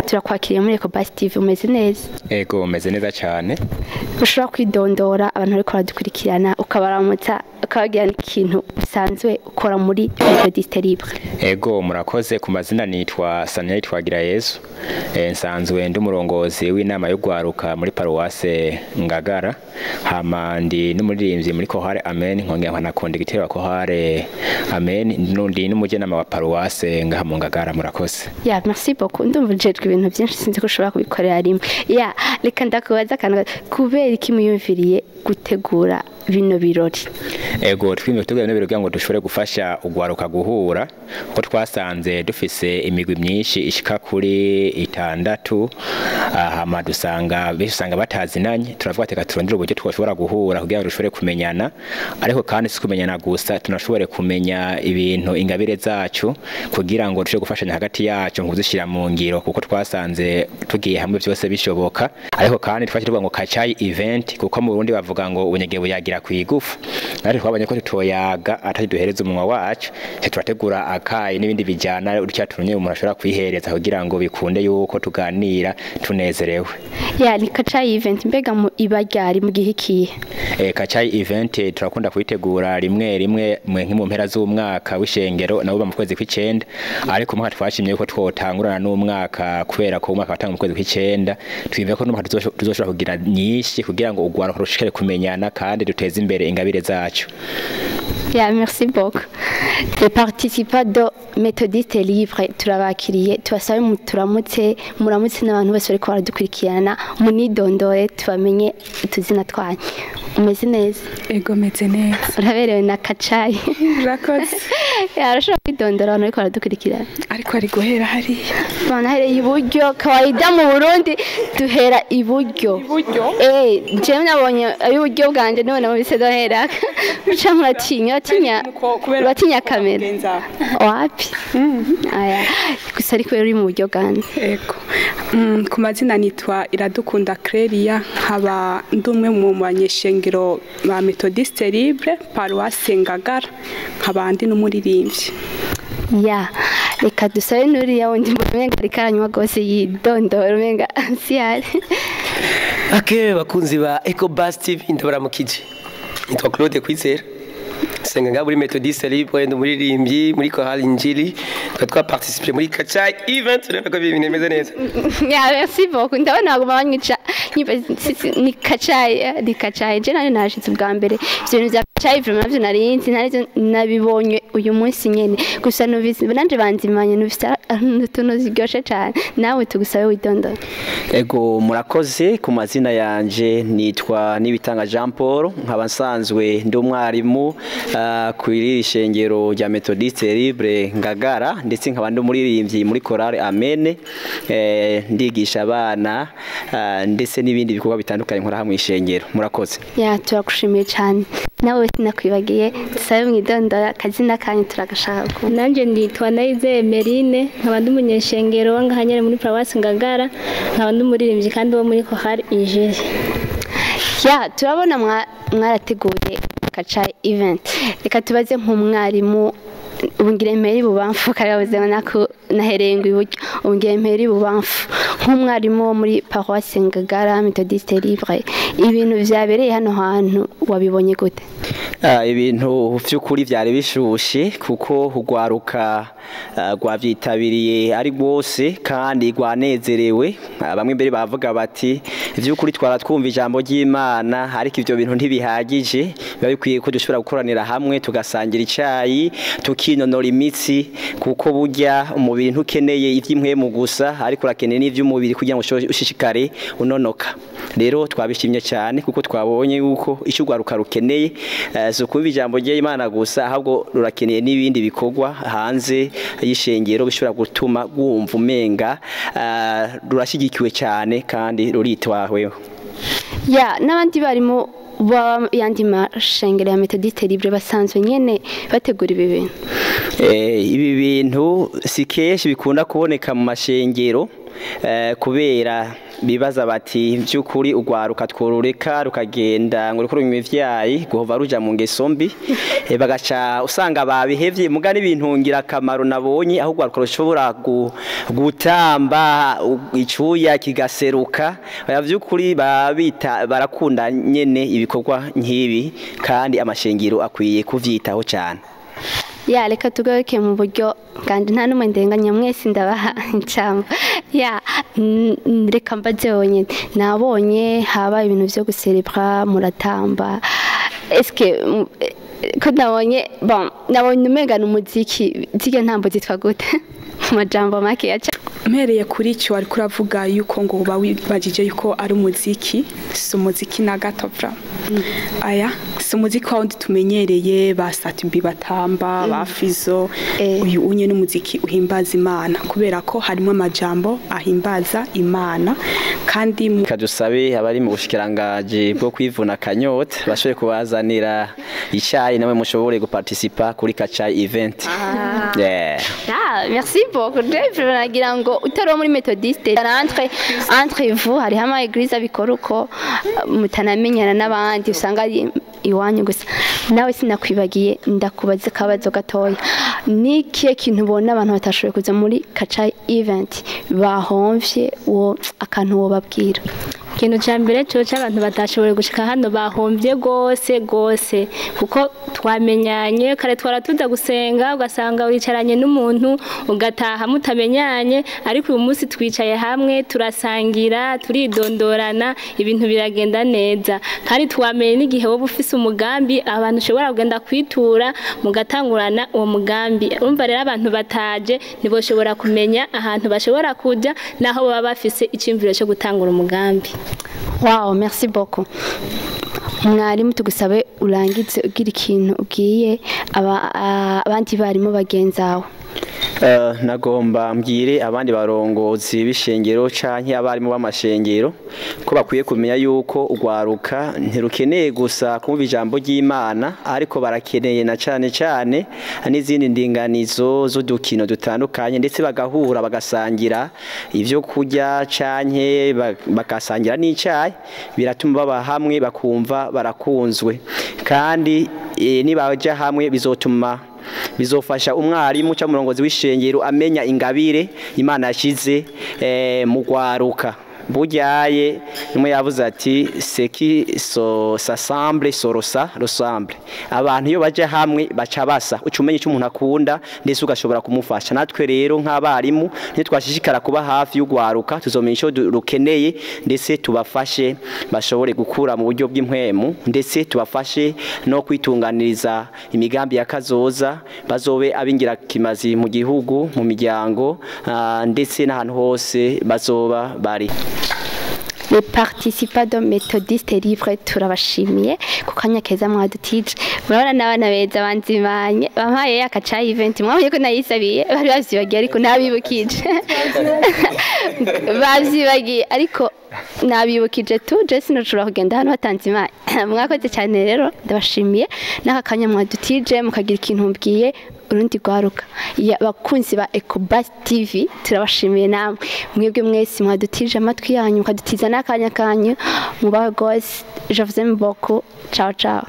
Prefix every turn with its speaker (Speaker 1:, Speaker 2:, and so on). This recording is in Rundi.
Speaker 1: Turakwakiriye muri Ecobus TV, umeze neza?
Speaker 2: Ego, umeze neza cyane.
Speaker 1: Ushobora kwidondora abantu bariko baradukurikirana, ukabaramutsa, ukabagira n'ikintu usanzwe ukora muri Methodiste Libre?
Speaker 2: Ego, murakoze. Ku mazina nitwa Samuel Twagirayezu. Nsanzwe ndi umurongozi w'inama y'ugwaruka muri paruwase Ngagara, hama ndi n'umuririmbyi muri Chorale Amen, nkongera nkanakunda igitero wa Chorale Amen, ndi n'umujenama wa paruwase ngaha mu Ngagara. Murakoze.
Speaker 1: Ya, merci beaucoup. Ndumva ujejwe ibintu byinshi, sinzi ko ushobora kubikorera rimwe. Ya, reka ndakubaza akantu: kubera iki muyumviriye gutegura bino birori?
Speaker 2: Ego, twimye gutegura bino birori kugira ngo dushobore gufasha ugwaruka guhura, kuko twasanze dufise imigwi myinshi ishika kuri 6, hama dusanga benshi usanga batazinanye. Turavuga ati: "Turondere uburyo twashobora guhura kugira ngo dushobore kumenyana." Ariko kandi si kumenyana gusa, tunashobore kumenya ibintu, ingabire zacu, kugira ngo dushobore gufashanya hagati yacu mu kuzishyira mu ngiro, kuko twasanze tugiye hamwe byose bishoboka. Ariko kandi twaje tuvuga ngo Kacayi Event, kuko mu Burundi bavuga ngo ubunyege buyagira ku igufa. Natwe twabonye ko tutoyaga atari duhereza umunwa wacu, turategura akayi n'ibindi bijyana utya tunye umuntu ashobora kwihereza kugira ngo bikunde yuko tuganira tunezerewe.
Speaker 1: Ya, ni Kacayi Event. Mbega mu iba ryari, mu gihe ikihe?
Speaker 2: Kacayi Event turakunda kuyitegura rimwe rimwe mwe nki mu mpera z'umwaka w'ishengero, nabo mu kwezi kw'icenda. Ariko umwaka twashimye yuko twotangurana n'umwaka, kubera ko umwaka watanga mu kwezi kw'icenda, twiyumviye ko n'umwaka tuzoshobora kugira nyinshi kugira ngo ugwaruka rushikare kumenyana kandi duteze imbere ingabire zacu.
Speaker 1: Ya, merci beaucoup. Les participants de Méthodiste Libre, turabakiriye, tubasabe turamutse, muramutse n'abantu bose bariko baradukurikirana, munidondore tubamenye utuzina twanyu. Umeze neza?
Speaker 3: Ego, meze neza.
Speaker 1: Uraberewe na kacayi.
Speaker 3: Urakoze.
Speaker 1: Ya, urashobora kwidondora abantu bariko baradukurikirana?
Speaker 3: Ariko ari guhera hariya.
Speaker 1: Banahereye iburyo, kawaida mu Burundi duhera iburyo.
Speaker 3: Iburyo?
Speaker 1: Jewe nabonye iburyo bwanje none mubise dohera. Bica muratinya, uratinya.
Speaker 3: Kubera
Speaker 1: Uratinya kamera.
Speaker 3: Mugenza.
Speaker 1: Wapi? Aya, gusa ariko uri mu buryo bwanje.
Speaker 3: Ego. Ku mazina nitwa Iradukunda Clelia, nkaba ndi umwe mu banyeshengero ba Methodiste Libre, paruwase Ngagara, nkaba ndi n'umuririmbyi.
Speaker 1: Ya, reka dusabe n'uriya wundi mbona umenga ariko aranywa rwose yidondora, umenga siyari.
Speaker 4: Ake bakunzi ba Ecobus TV, ndabaramukije. Nitwa Claude Kwizera. Senga ngaha muri Methodiste Libre, ndi umuririmbyi muri Chorale Injili. Twa participé muri Kachai Event, urabona ko ibintu bimeze neza.
Speaker 1: Ya, merci beaucoup. Ndabona baguma banyica ni kacayi, ni kacayi. Je nari nashitse ubwa mbere, ivyo bintu vya kacayi vraiment navyo nari nzi, nari nabibonye uyu munsi nyene. Gusa numvise nanje banzimanye, numvise utuntu ziryoshe cane. Nawe tugusabe widondora.
Speaker 5: Ego, murakoze. Ku mazina yanje nitwa Nibitanga Jean Paul, nkaba nsanzwe ndi umwarimu ku iri shengero rya Methodiste Libre Ngagara, ndetse nkaba ndi umuririmbyi muri Chorale Amen, ndigisha abana, ndetse n'ibindi bikorwa bitandukanye nkora hamwe ishengero. Murakoze.
Speaker 1: Ya, turagushimiye cyane. Nawe sinakwibagiye, dusabe mwidondora, akazina kanyu turagashaka kumva.
Speaker 6: Nanjye nditwa Nayizeye Merine, nkaba ndi umunyeshengero wa ngaha nyene muri paruwasi Ngagara, nkaba ndi umuririmbyi kandi wo muri Chorale Injili.
Speaker 1: Ya, turabona mwarateguye Kacayi Event. Reka tubaze nk'umwarimu, ubu ngira imperi ibubamfu, karabuze nako nahereye ngo iburyo, ubu ngira imperi ibubamfu, nk'umwarimu wo muri paroisse Ngagara Methodiste Libre, ibintu vyabereye hano hantu wabibonye gute?
Speaker 5: Ibintu vy'ukuri vyari bishushe, kuko ugwaruka rwavyitabiriye ari rwose kandi rwanezerewe. Bamwe mbere bavuga bati: "Vy'ukuri twara twumva ijambo ry'Imana, ariko ivyo bintu ntibihagije, biba bikwiye ko dushobora gukoranira hamwe tugasangira icayi, tukinonora imitsi, kuko burya umubiri ntukeneye ivy'impwemu gusa, ariko urakeneye n'ivy'umubiri kugira ngo ushishikare unonoka." Rero twabishimye cyane, kuko twabonye yuko icyo urwaruka rukeneye si ukumva ijambo ry'Imana gusa, ahubwo rurakeneye n'ibindi bikorwa hanze y'ishengero bishobora gutuma rwumva umenga rurashyigikiwe cyane kandi ruritwaweho.
Speaker 1: Ya, n'abandi barimo baba yandi mashengero ya Methodiste Libre basanzwe nyene bategura ibi bintu?
Speaker 5: Ibi bintu si kenshi bikunda kuboneka mu mashengero. kubera bibaza bati by'ukuri ugwaruka twororeka rukagenda ngo rukora imivyayi guhova ruja mu ngeso mbi, bagaca usanga babihevye. Muga n'ibintu ngirakamaro nabonye aho ugwaruka rushobora gutamba icuya kigaseruka, oya vy'ukuri babita barakunda nyene ibikorwa nk'ibi, kandi amashengero akwiye kuvyitaho cyane.
Speaker 1: Ya, reka tugaruke mu buryo kandi nta n'umwe ndenganya, mwese ndabaha ijambo. Ya, reka mbaze wonyine, nabonye haba ibintu byo guserebra, muratamba, eske ko nabonye, bon, nabonye umenga ni umuziki, zirya ntambo zitwa gute mu majambo makeya?
Speaker 3: Mpereye kuri icyo wari kuravuga yuko ngo uba wibagije yuko ari umuziki, si umuziki na gato bra. Aya si umuziki wa wundi tumenyereye ba Sat-B batamba, ba Fizo. Uyu unye n'umuziki uhimbaza Imana, kubera ko harimo amajambo ahimbaza Imana kandi
Speaker 5: Kadusabe abari mu bushikirangaji bwo kwivuna akanyota bashobore kubazanira icyayi, namwe mushobore guparticipa kuri Kacayi event. Yeah.
Speaker 1: Ah, merci beaucoup. Je nagira ngo utari uwo muri Methodiste, entre vous hariho ama église abikora uko mutanamenyana n'abandi, usanga ari iwanyu gusa. Nawe sinakwibagiye, ndakubaza akabazo gatoya: ni ikihe kintu ubona abantu batashoboye kuza muri Kacayi event bahomvye, wo akantu wobabwira?
Speaker 6: Ikintu cya mbere cyo cy'abantu batashoboye gushika hano bahombye gose gose, kuko twamenyanye. Kare twara tuza gusenga ugasanga wicaranye n'umuntu ugataha mutamenyanye, ariko uyu munsi twicaye hamwe, turasangira, turidondorana, ibintu biragenda neza. Kandi twamenye n'igihe wowe ufise umugambi, abantu ushobora kugenda kwitura mugatangurana uwo mugambi. Urumva rero abantu bataje ntiboshobora kumenya ahantu bashobora kuja naho baba bafise iciyumviro cyo gutangura umugambi.
Speaker 1: Wow, merci beaucoup. Mwarimu, tugusabe urangize ugira ikintu ubwiye abandi barimu bagenzawe.
Speaker 5: Nagomba mbwire abandi barongozi b'ishengero canke abarimu b'amashengero ko bakwiye kumenya yuko ugwaruka ntirukeneye gusa kumva ijambo ry'Imana, ariko barakeneye na cane cane n'izindi ndinganizo z'udukino dutandukanye, ndetse bagahura bagasangira ivyo kurya canke bagasangira n'icayi. Biratuma baba hamwe bakumva barakunzwe, kandi nibaja hamwe bizotuma, bizofasha umwarimu cyangwa umurongozi w'ishengero amenya ingabire Imana yashize mu gwaruka. Buryaye nimwe yavuze ati: "Ce qui so s'assemble se ressemble." Abantu iyo baje hamwe baca basa, uca umenya icyo umuntu akunda ndetse ugashobora kumufasha. Natwe rero nk'abarimu ntitwashishikara kuba hafi y'ugwaruka, tuzomenya icyo rukeneye, ndetse tubafashe bashobore gukura mu buryo bw'impwemu, ndetse tubafashe no kwitunganiriza imigambi ya kazoza, bazobe ab'ingirakimazi mu gihugu, mu miryango, ndetse n'ahantu hose bazoba bari.
Speaker 1: Les participants de Méthodiste Libre, turabashimiye ku kanya keza mwadutije. Murabona n'abana beza banzimanye, bampaye akacayi event, mwabonye ko nayisabiye, bari bavyibagiye ariko nabibukije. Bavyibagiye ariko nabibukije tu, je sinashobora kugenda hano hatanzimanye. Mwakoze cyane rero, ndabashimiye n'aka kanya mwadutije mukagira ikintu mbwiye urundi rwaruka. Bakunzi ba Ecobus TV, turabashimiye namwe mwebwe mwese mwadutije amatwi yanyu, mukadutiza n'akanya kanyu. Mubahe gose, je vous aime beaucoup, ciao ciao.